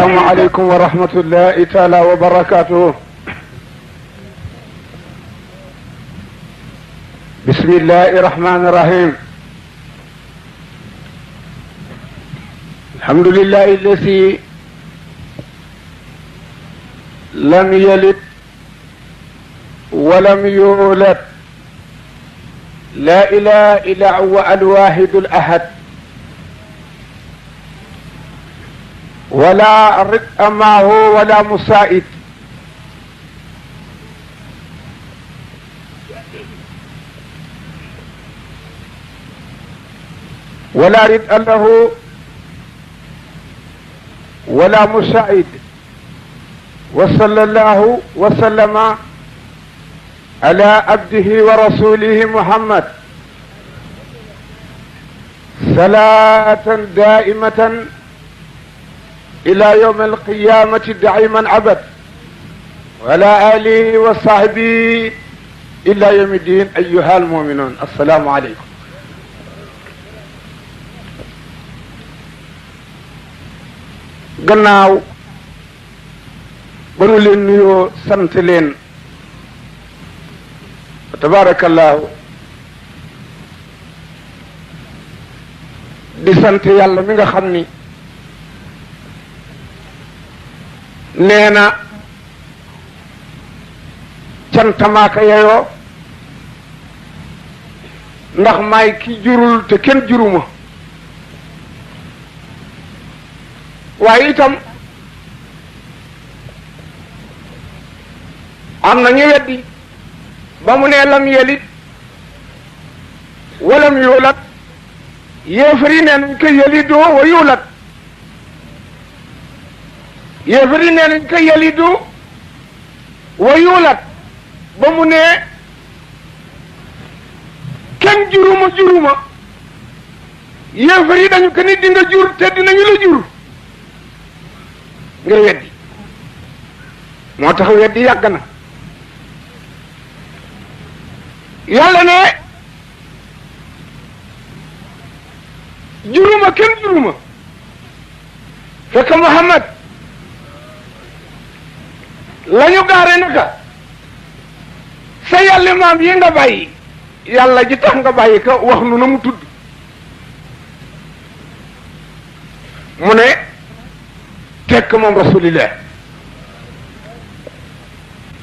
السلام عليكم ورحمة الله تعالى وبركاته. بسم الله الرحمن الرحيم. الحمد لله الذي لم يلد ولم يولد، لا إله إلا هو الواحد الأحد، ولا رزق معه ولا مساعد، ولا رزق له ولا مساعد. وصلى الله وسلم على عبده ورسوله محمد صلاة دائمة إلى يوم القيامة دائما أبد، وعلى آله وصحبه إلى يوم الدين. أيها المؤمنون، السلام عليكم. gannaaw ba nu leen nuyoo sant leen tabaarakallaahu di sant yàlla mi nga xam ni nee na cantamaaka yeyoo, ndax maay ki jurul te kenn juruma. waaye itam am na ñu weddi ba mu nee lam yelit walam yuulat, yéefar yi nee nañ ko yelidoo wa yuulat, yéefar yi nee nañ ko yelidoo wa yuulat. ba mu nee kenn juruma yéefar yi dañu ko ni di nga jur te dinañu la jur nga weddi. moo tax weddi yàgg na. yàlla ne juruma kenn juruma, fekk Muhammad la ñu gaare naka sa yàlla maam yi nga bàyyi, yàlla ji tax nga bàyyi ko wax nu na mu tudd. mu ne tekk moom rasulillah,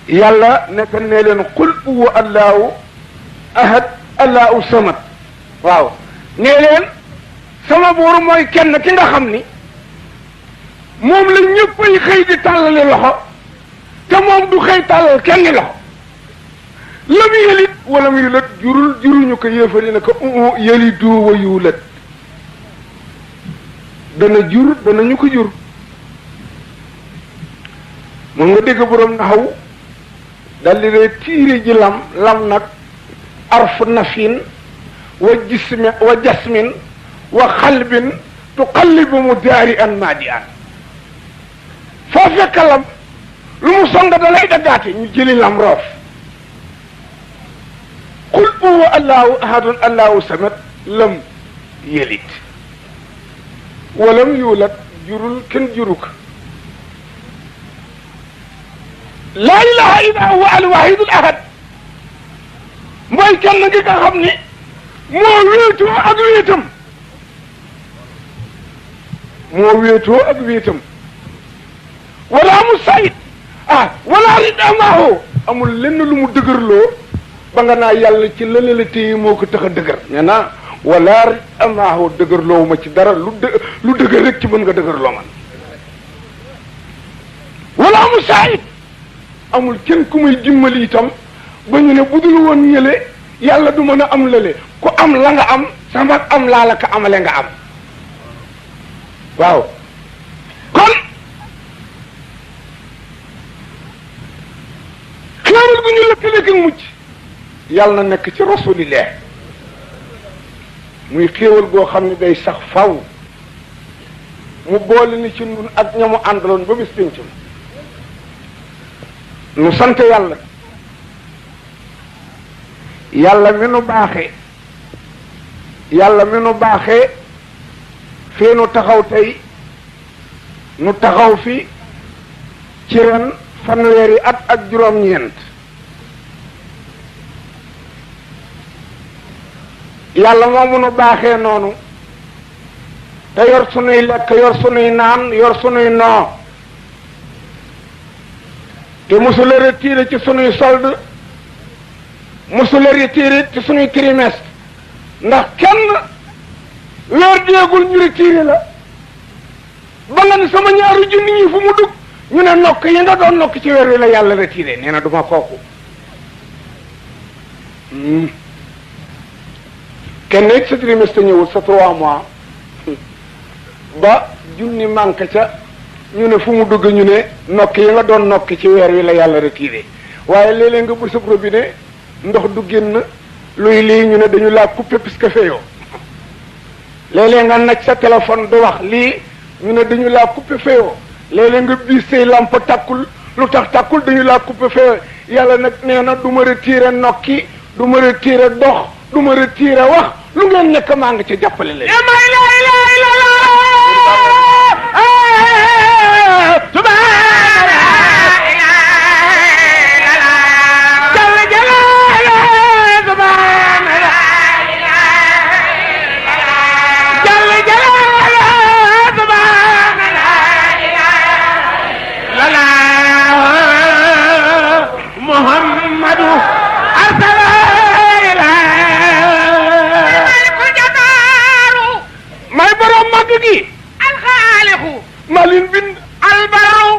yàlla nekk ne leen qul huwa allahu ahad allahu samad. waaw nee leen sama buur mooy kenn ki nga xam ni moom la ñëppay xëy di tàllale loxo, te moom du xëy tàllal kenn loxo. lam yelit walam yulat, juruñu ko. yéefari na ko yelidu wa yulat, dana jur dana ñu ko jur. moom nga dégg boroom naxaw dal di lay tiire ji lam nag arfu nafin wa jasmin wa xalbin tuqallibu mu daari an maadi an. foo fekk lam lu mu songa da lay daggaate ñu jëli lam roof. qul huwa allahu ahadun allahu samad lam yelit walam yuulat, jurul kenn juru ko. laa ilaha illa huwa alwahidul ahad, mooy kenn gi nga xam ni moo wéetoo ak wéetam, moo wéetoo ak wéetam. wala mu sayid wala ridamaaho, amul lenn lu mu dëgërloo ba nga naa yàlla ci lële la téye moo ko tax a dëgër. nee naa wala ridamaaho, dëgërloowu ma ci dara, lu dëgër rek ci mën nga dëgërloo man. wala mu sayid, amul kenn ku muy dimbali itam ba ñu ne budul woon ñële yàlla du mën a am lële. ku am la nga am sama am laa la ko amale nga am. waaw kon xéewal bu ñu lëkkaleeg mucc yàlla na nekk ci rasulillah, muy xéewal goo xam ne day sax faw. mu boole ni ci nun ak ñamu àndaloon ba bis péncam. nu sant yàlla, yàlla mi nu baaxee, yàlla mi nu baaxee fii nu taxaw tey nu taxaw fi ci ren fanweeri at ak juróom-ñeent yàlla moomu nu baaxee noonu te yor sunuy lekk yor sunuy naan yor sunuy noo te mosula retiré ci sunuy solde mosula retiré ci sunuy trimestre ndax kenn weer déegul ñu retiré la ba nga ni sama ñaari junni ñi fu mu dugg ñu ne nokk yi nga doon nokk ci weer wi la yàlla retiré nee na duma kooku kenn it sa trimestre ñëwul sa 3 mois ba junni manque ca ñu ne fu mu dugg ñu ne nokk yi nga doon nokk ci weer wi la yàlla retiré waaye léeg-léeg nga bu sab robinet ndox du génn luy lii ñu ne dañu laa coupé puisque feyoo léeg-léeg nga naj sa téléphone du wax lii ñu ne dañu laa coupé feyoo léeg-léeg nga biis say lamp takkul lu tax takkul dañu laa coupé feyoo yàlla nag nee na du ma retiré nokki du ma retiré dox du ma retiré wax lu ngeen nekk maa ngi ci jàppale leen malin bind albaru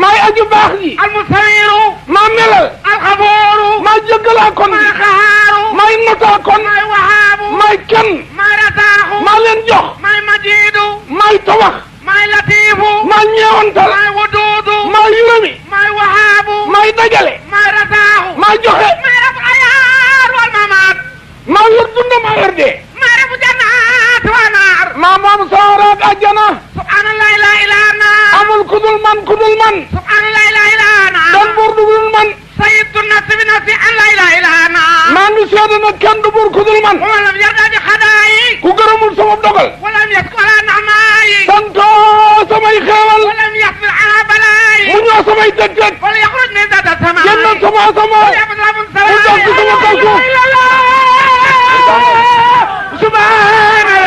maay aju baax ji almusawiru maa melal alxabooru maa jëggalaa kon maa xaaru maay notaa kon maay wahaabu maay kenn maay rataaxu maa leen jox maay majiidu maay tawax maay latiifu maay ñeewantal maay waduudu maay yurami maay wahaabu maay dajale maay rataaxu maay joxe maay rabu ayaar wal mamaat maa yor dunda maa yor dee maay rabu jannaat wa naar maa moom sawaraat ajjana subhanallah la ilaha illa amul kudul man subhanallah la ilaha illa dan buur dugul man sayyidun nafsi bi nafsi an la ilaha illa maa ngi seede nag kenn du buur kudul man walam yarda bi xadaayi ku gërëmul sama dogal walam yaskura naxmaayi santoo samay xeewal walam yaxfir ala balaayi mu ñoo samay teg-teg wala yaxruj min data sama génnal sama sama mu dox ci sama kaw suuf subhanallah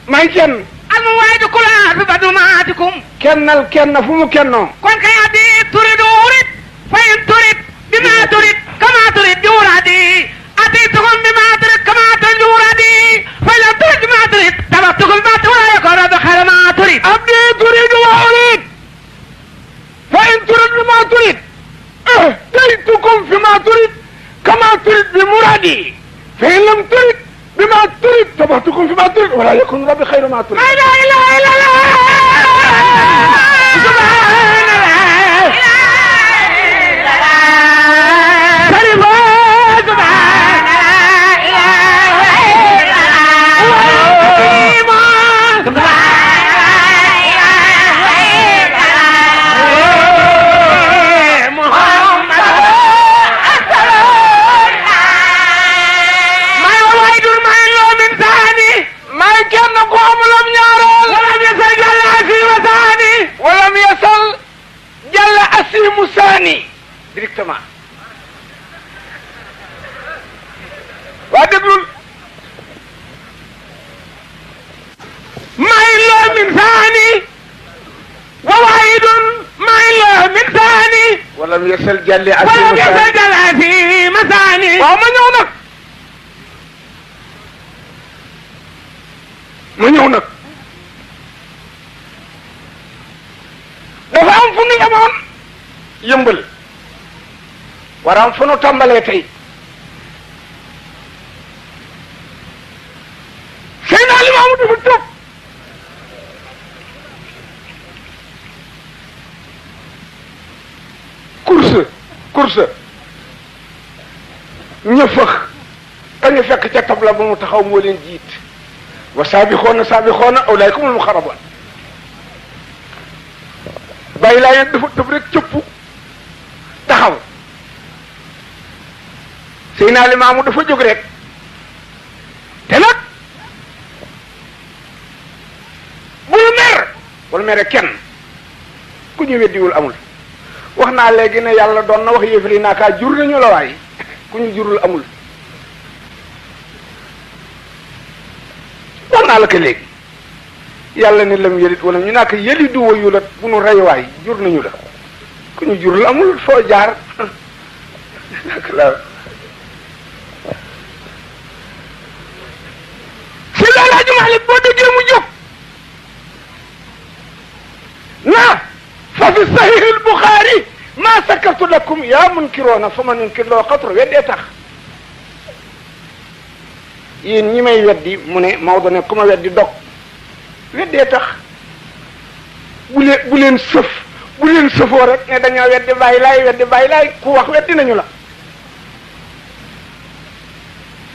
may kenn almu waydu kula bi badumaatikum kennal kenn fu mu kennoo kon kay addi turidu urid fa in turid bima turid kama turid juradi atitukum bima turid kama tanjuradi fa la turid bima turid tabattukum ma turid yakunu bi khayri ma turid abdi turidu wa urid fa in turid bima turid atitukum bima turid kama turid bi muradi fa in lam turid بما تريد تبعتكم فيما تريد ولا يكون ربي خير ما تريد لا اله الا الله سبحان الله سبحان musaani directement waa déglul may loo min saani wa waahidun may loo min saani walam yasal jalli asi masaani waaw ma ñëw nag dafa am fu nu yemoon yëmbal waram fu nu tàmbalee tey Seydina Limaamu dafa toog course ñëfëx kañu fekk ca tabla ba mu taxaw moo leen jiit wa saabixoona awlaykumul muxarraboon bàyyi laa yeen dafa tëb rek cëpp taxaw Seydina Limaamu dafa jóg rek te nag bul mere kenn ku ñu weddiwul amul wax naa léegi ne yàlla doon na wax yéefari naakaa jur nañu la waay ku ñu jurul amul wax naa la ko léegi yàlla ne lam yelit wala ñu naa ko yelidu wa yulat bu nu rey waay jur nañu la ku ñu jurul amul foo jaar si laalaa jumaalik boo déggee mu jóg na fa fi sahih al-Bukhari ma sakartu lakum ya munkiroona fa ma nunkir loo xatru weddee tax yéen ñi may weddi mu ne Maodo ne ku ma weddi dog weddee tax bu leen sëfoo rek ne dañoo weddi bàyyi laay ku wax weddi nañu la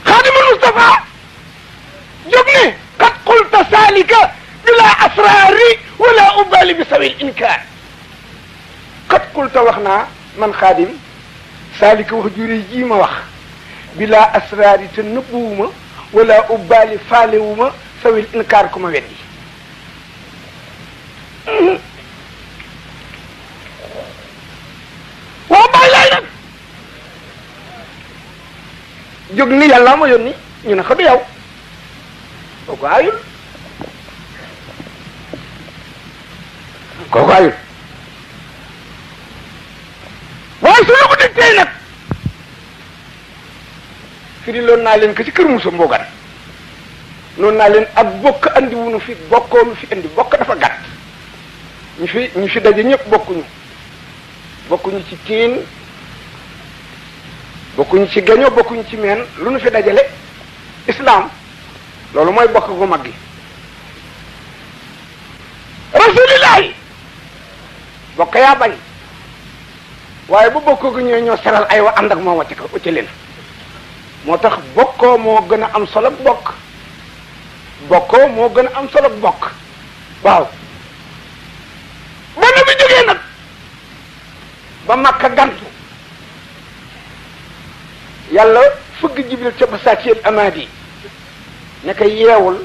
xaadimul Mustafa jóg ne qad qulta salika bila asrari wala ubali bi sawil inkaar qad qulta wax naa man xaadim salika wax jure ji ma wax bila asrari te nëbbuwuma wala ubali faalewuma sawil inkaar ku ma weddi waaw bàyyi laay nag jóg ni yàlla ma yónni ñu ne ko du yow kooku ayul waaye su la ko dégtee nag firi loon naa leen ko ci kër Musa Mbogan noonu naa leen ak bokk andi wunu fi bokkoonu fi andi bokk dafa gàtt ñu fi daje ñëpp bokkuñu ci tiin bokkuñu ci gaño bokkuñu ci meen lu nu fi dajale islam loolu mooy bokk gu mag gi rasulillahi bokk yaa bañ waaye bu bokkoo gu ñëwee ñoo seral ay wa ànd ak moom wacc ko ucca leen moo tax bokkoo moo gën a am solo bokk waaw ba na bi jógee nag ba Makka gantu yàlla fëgg Jibril ca basaacil amaadi ne ko yeewul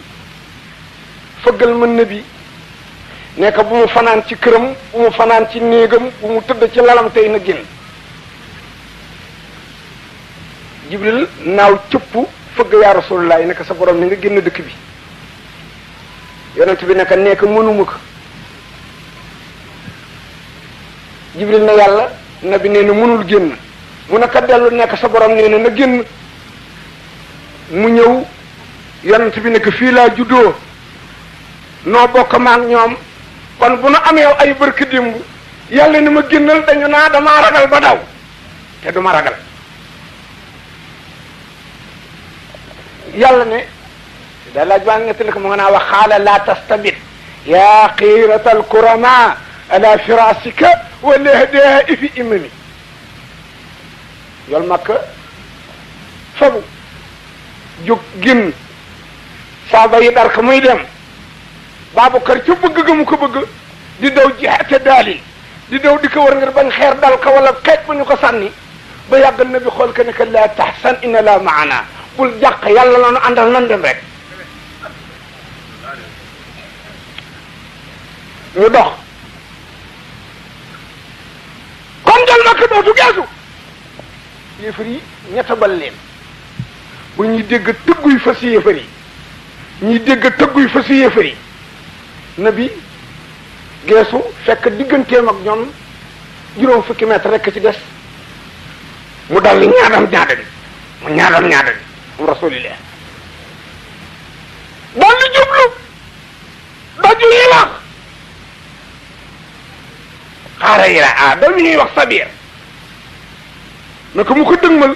fëggal mën na bi ne ko bu mu fanaan ci këram bu mu fanaan ci néegam bu mu tëdd ci lalam tey na génn Jibril naaw cëpp fëgg yaa Rasulullah ne ko sa borom ni nga génn dëkk bi yonent bi ne ko nekk mënuma ko Jibril ne yàlla nabi nee na mënul génn mu ne ko dellu nekk sa borom nee na génn mu ñëw yonent bi ne ko fii laa juddoo noo bokk maak ñoom kon bu nu amee ay barki démb yàlla ni ma génnal dañu naa damaa ragal ba daw te duma ragal yàlla ne da laaj baa nettali ko mu nga naa wax xaala la tastabit yaa xiirata alkurama ala firasika wa lahdaa fi imami yool makka fabu jóg génn saaba yi dar ko muy dem Babacar ca bëgg ga mu ko bëgg di daw jihaate daali di daw di ko war ngir bañ xeer dal ko wala xeet ba ñu ko sànni ba yàggal na bi xool que ne que la tahsan inna la maana bul jàq yàlla noonu àndal nan dem rek ñu dox kon jël Makka dootu geesu yéefar yi ñettabal leen bu ñuy dégg tëgguy fas yéefar yi ñuy dégg tëgguy fas yéefar yi nabi geesu fekk digganteem ak ñoom juróom fukki mètre rekk ci des mu dal li ñaadam mu rasulillah dal li jublu daju yi wax xaara yi la dal ñuy wax sabir naka mu ko dëgmal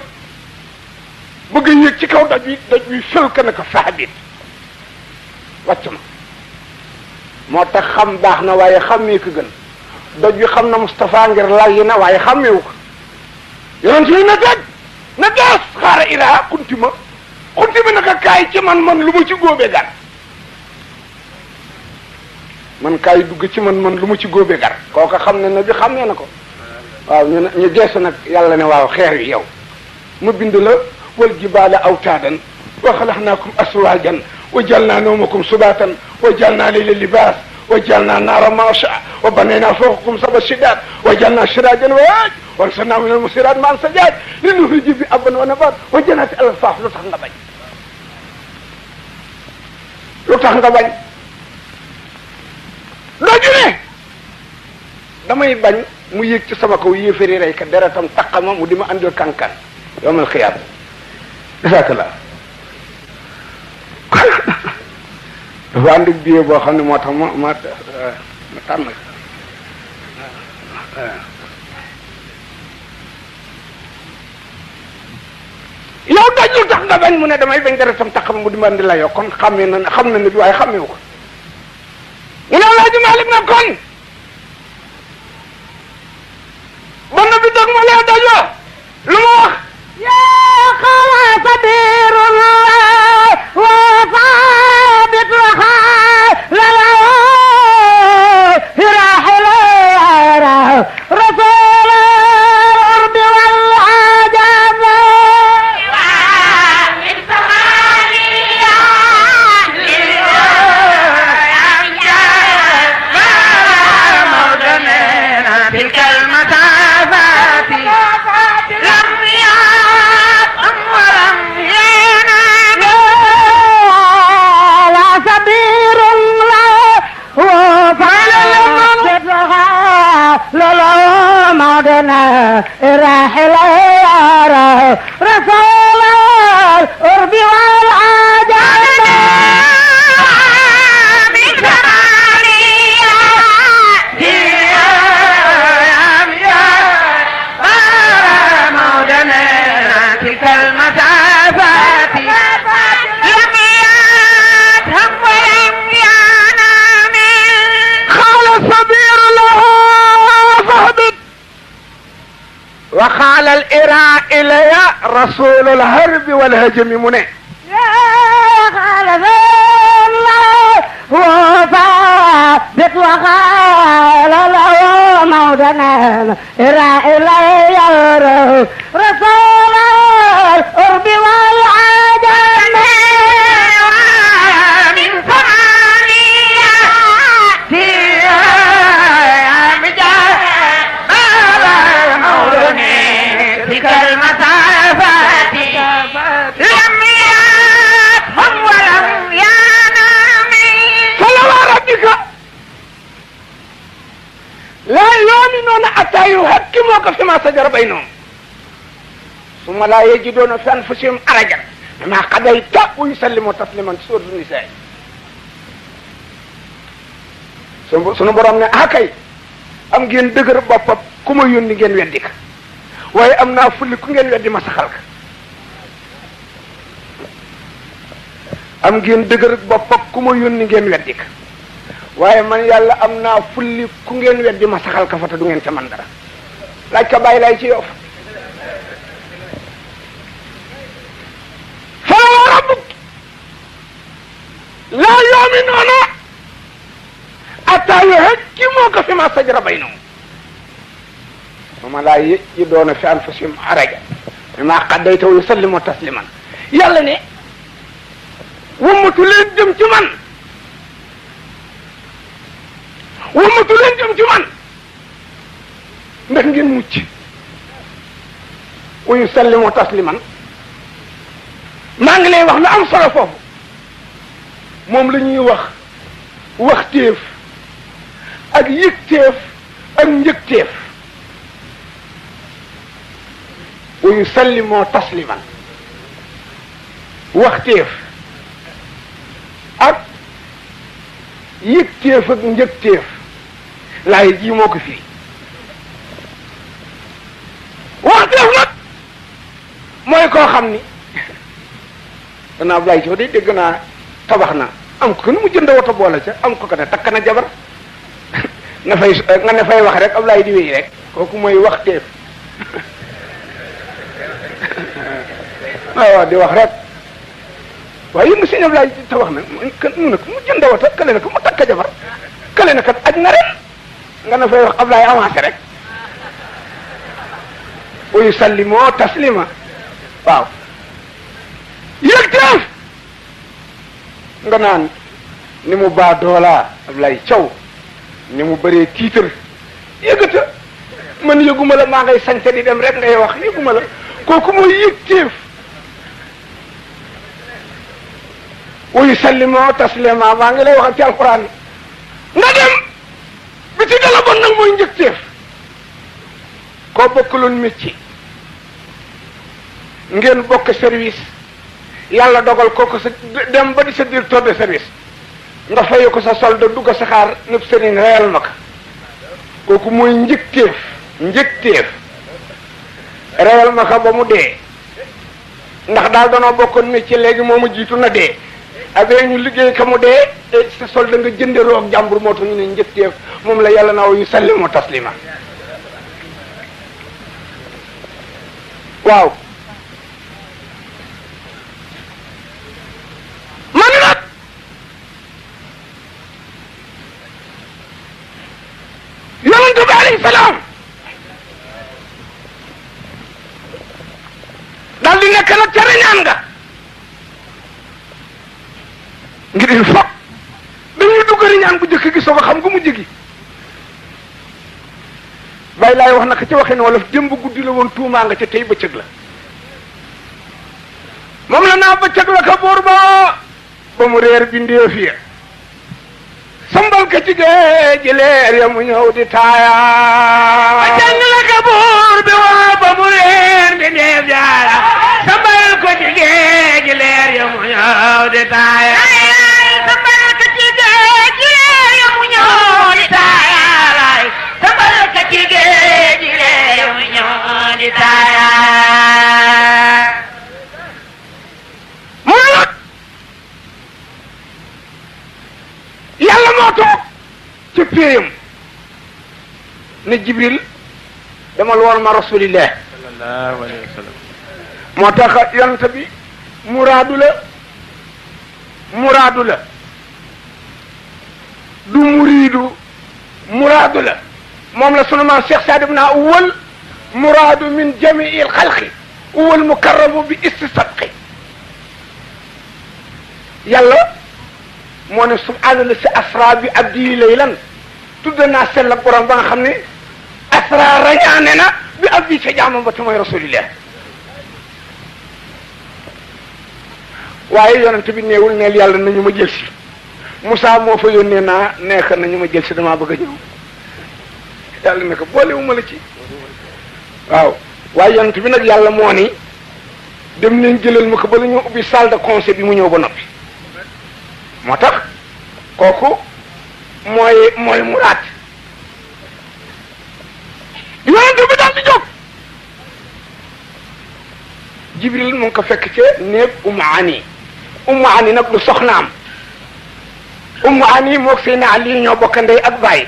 bëgg a yéeg ci kaw daj wi fël ka naka faabit wàcc ma moo tax xam baax na waaye xammee ko gën doj wi xam na Moustapha ngir lay na waaye xàmmeewu ko yonent bi na teg na dees xaara ilaa xunti ma naka kaay ci man lu ma ci góobee gar man kaay dugg ci man lu ma ci góobee gar kooka xam ne na bi xàmmee na ko waaw ñu geesu nag yàlla ne waaw xeer wi yow mu bind la wal jibaala awtaadan wa xalaxnaakum aswaajan wa jalnaa nawmakum subaatan wa jalnaa layla libaas wa jalnaa naara maasha wa banaynaa fawqakum sab'a shidaad wa jalnaa siraajan waaj wa anzalnaa minal mu'siraat maa'an sajaaj linuxrija bihi habban wa nabaat wa jannaatin alfaaf lu tax nga bañ dooju ne damay bañ mu yéeg ci sama kaw yéefari rey ka deretam taqama mu di ma andil kankan yawmal xiyaam jazakallah dafa ànd ak biir boo xam ne moo tax ma tànn yow daj lu tax nga bañ mu ne damay bañ deretam taqama mu di ma andil la yow kon xam na ne bi waaye xàmmeewu ko ñu ne Alaaji Maalik na kon ba na bi dog ma lee dajoo lu ma wax yaa xawa sadirun wa sabit waxa lala hirahila rasul urbi wal ajab min samaniya mawdana tilka المسافات لم يأتم ولم ينام لا سبير له وفعلها لولو مودنا راحل رسول القرب والعجب وقال الإراء إلي رسول الهرب والهجم منه قال الله وفابت وقال له مودنا إراء إلي رسول القرب والعجم من ثمانية تلك المسافات لم يأتهم ولم ينام صلوات ربك لا يؤمنون حتى يحكموك فيما شجر بينهم ثم لا يجدون في أنفسهم حرجا مما قضيت ويسلموا تسليما سورة النساء sunu borom ne akay am ngeen dëgër boppam ku ma yónni ngeen weddi ka waaye am naa fulli ku ngeen weddi ma saxal ka am ngeen dëgër boppam ku ma yónni ngeen weddi ka waaye man yàlla am naa fulli ku ngeen weddi ma saxal ka fa te du ngeen ca man dara laaj ka bàyyi lay ci yow fala wa rabbuk laa yu'minuuna hattaa yuhakkimuuka fiimaa shajara baynahum summa laa yajiduuna fii anfusihim harajan mimmaa qadayta wa yusallimuu tasliiman yàlla ne wummatu leen jëm ci man wummatu leen jëm ci man ndax ngeen mucc wa yusallimuu tasliiman maa ngi lay wax lu am solo foofu moom la ñuy wax waxteef ak yëgteef ak njëgteef wa yusallimoo tasliman waxteef ak yëgteef ak njëgteef laay ji moo ko fii waxteef nag mooy koo xam ni danaa Ablaye Sow de dégg naa tabax na am ko nu mu jënd woto boole ca am ko ne takk na jabar nga ne fay wax rek Ablaye di wéy rek kooku mooy waxteef waaw di wax rek waaye yëngu sëñ Ablaye te wax na mu ne ko mu jënd wata kële na ko mu takka jabar kële na kat aj na ren nga ne fay wax Ablaye avancé rek wa yusallimoo taslima waaw yëgteef nga naan ni mu baa doolaa Ablaye Thiaw ni mu bëree tiitar yëgata man yëguma la maa ngay sañte di dem rek ngay wax yëguma la kooku mooy yëgteef wa yusallimoo taslima maa ngi lay waxal ci alquran nga dem bi ci dala bon nag mooy njëkteef koo bokkaloon métier ngeen bokk service yàlla dogal kooku sa dem ba di sa directeur de service nga fayu ko sa solde dugg sa xaar nëpp sëriñ reyal ma ko kooku mooy njëkteef reyal ma ko ba mu dee ndax daal danoo bokkoon métier léegi moomu jiitu na dee avec ñu liggéey ka mu dee sa solde nga jënde roog jàmbur moo tax ñu ne njëkteef moom la yàlla na yu sallimu taslima waaw man nag yonent bi alayhi salaam daal di nekk nag ca reñaan nga ngir il faut dañuy dugg reñaan bu njëkk gi soog a xam gu mu jigi bàyyi laay wax naka ci waxin wolof démb guddi la woon tuumaa nga ca tey bëccëg la moom la naa bëccëg la ka buur ba mu réer bindéef ya sambal ka ci géej gi leer ya mu ñëw di taaya bëccëg la ka buur bi ba mu réer bindéef ya sambal ko ci géej gi leer ya mu ñëw di taaya sambal ko ci géej gi leer ya mu ñëw di taaya sambal ko ci géej gi leer ya mu ñëw di taaya yàlla moo toog ci péyam ne Jibril demal woon ma rasulillah sallallahu alayhi wa sallam moo tax yonent bi muraadu la du muriidu muraadu la moom la sunu maam Cheikh Saad ibn Awwal muraadu min jamii alxalqi wal mukarramu bi istisabqi yàlla moo ne subhaanallah si asra bi abdi laylan tudd naa sell ak borom ba nga xam ne asra rañaane na bi abdi sa jaamam ba te mooy rasulillah waaye yonent bi neewul neel yàlla nañu ma jël si Moussa moo fa yónnee naa nekk nañu ma jël si damaa bëgg a ñëw yàlla ne ko boolewuma la ci waaw waaye yonent bi nag yàlla moo ni dem leen jëlal ma ko ba la ñu ubbi salle de concert bi mu ñëw ba noppi moo tax kooku mooy muraad yonent bi daal di jóg Jibril mu ngi ko fekk ca néeg Ummu Ani nag du soxnaam Ummu Ani moog Seydina Ali ñoo bokk ndey ak baay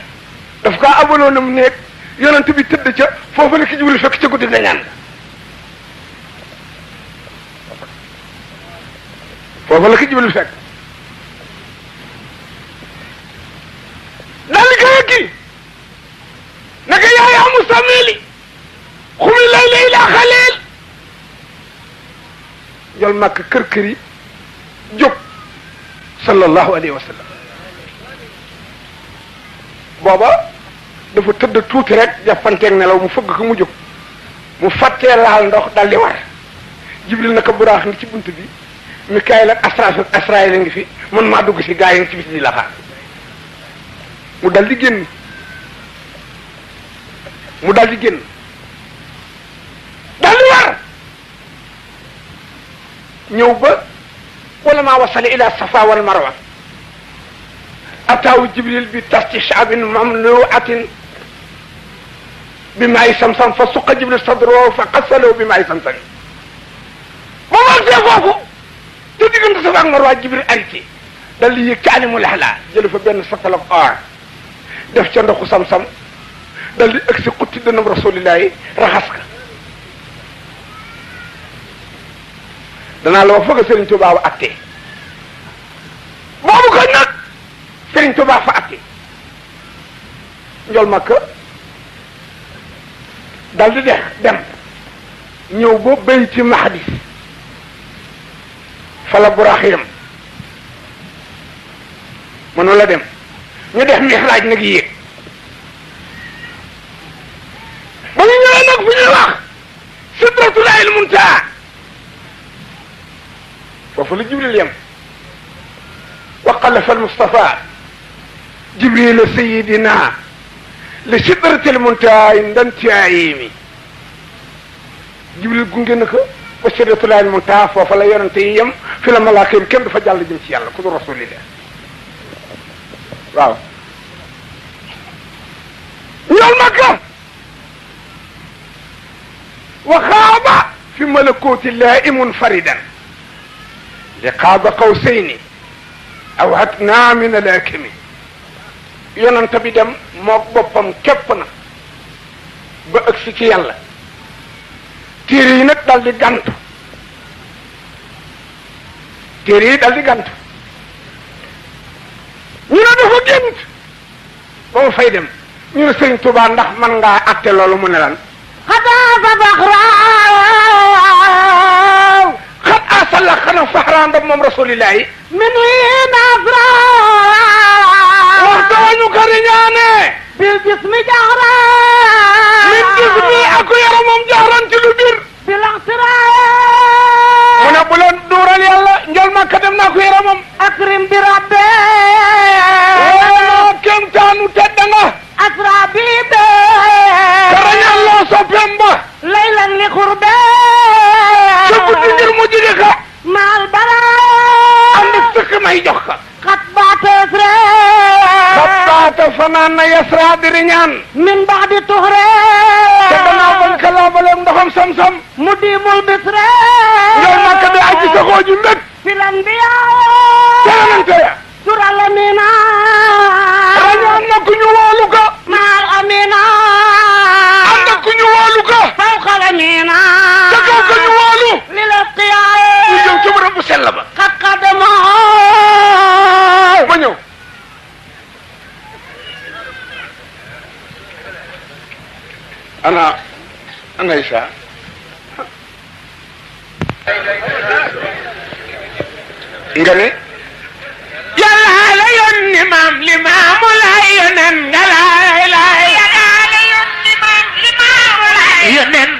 daf kaa abaloonam néeg yonent bi tëdd ca foofu la ki Jibril fekk ca guddi dañaan foofu la ki Jibril fekk daal di koy kii naka yaa musamili xumi lay laa xaleel jol màkk kër yi jóg sallallahu alayhi wa sallam booba dafa tëdd tuuti rek jàppanteeg nelaw mu fëgg ko mu jóg mu fàttee laal ndox dal di war Jibril naka buraax ngi ci bunt bi Mikaayil ak Asraayil ngi fi man maa dugg si gaa yi ngi ci biti di la xaar mu dal di génn dal di war ñëw ba wala maa wasale ila safa wal marwa ataawu Jibril bi tasti shaabin mamluatin bi maay samsam fa suqa Jibril sadro fa qasalahu bi maay samsam ba magsee foofu te diggante safa ak marwa Jibril arrêté dal di yëg ci alimul ahla jëlu fa benn satal ak or def ca ndoxu sam-sam dal di ëgg si xutti dënam rasulillahi raxas ka danaa la wax foog a Serigne Touba wa attee boobu ko nag Serigne Touba fa attee njol Makka dal di dem ñëw ba Bayti Maqdis fala buraax yam mënu la dem ñu def mixraaj nag yéeg ba ñu ñëwee nag fu ñuy wax Sidratul Muntaha foofu la Jibril yam wa xalafa al-Mustafa Jibril sayidina li Sidratul Muntaha ndantiayimi Jibril gunge na ko ba Sidratul Muntaha foofa la yonente yi yem fi la malaaka yi kenn du fa jàll jëm ci yàlla ku du rasulillah waaw ñool Makka wa xaaba fi malakuti llahi munfaridan li qaaba qawsayni aw hatna min alakimi yonent bi dem mook boppam képp na ba ëgsi ci yàlla téere yi nag dal di gantu téere yi dal di gantu ñu ne dafa gént ba mu fay dem ñu ne Sëriñ Tuubaa ndax man ngaa atte loolu mu ne lan xat asalla xana faxraan dam moom rasulillahi min nasra waxta wañu ko riñaane bil jismi jaxra min jismi aku yaramam jaxran ci lu bir bil axtira mu ne bu leen duural yàlla njol Makka dem naa ko yaramam akrim bi rabbe kem taanu tedd nga asra bi be karañal loo soppeem ba laylan li xurbe sa guddi ngir mu jige ka maal bara andi sëkk may jox ka xat baata yasra xat baata fanaan na yasra di riñaan min bax di tuxre te danaa bañ ka laabaleeg ndoxam sam-sam mu diimul bisre njol Makka bi aji saxoo ji mbég filan bi yonente ya sural amina rañaan na ku ñu woolu ko maal amina am na ku ñu woolu ko fawqal amina te kaw ko ñu woolu li la qiyaye ñu jëm ci bërëb bu sell ba xat xadama ma ñëw ana Isa nga ne yàlla la yónni maam li maamu laay yonen nga laay laay yàlla la yónni maam li maamu laay yonen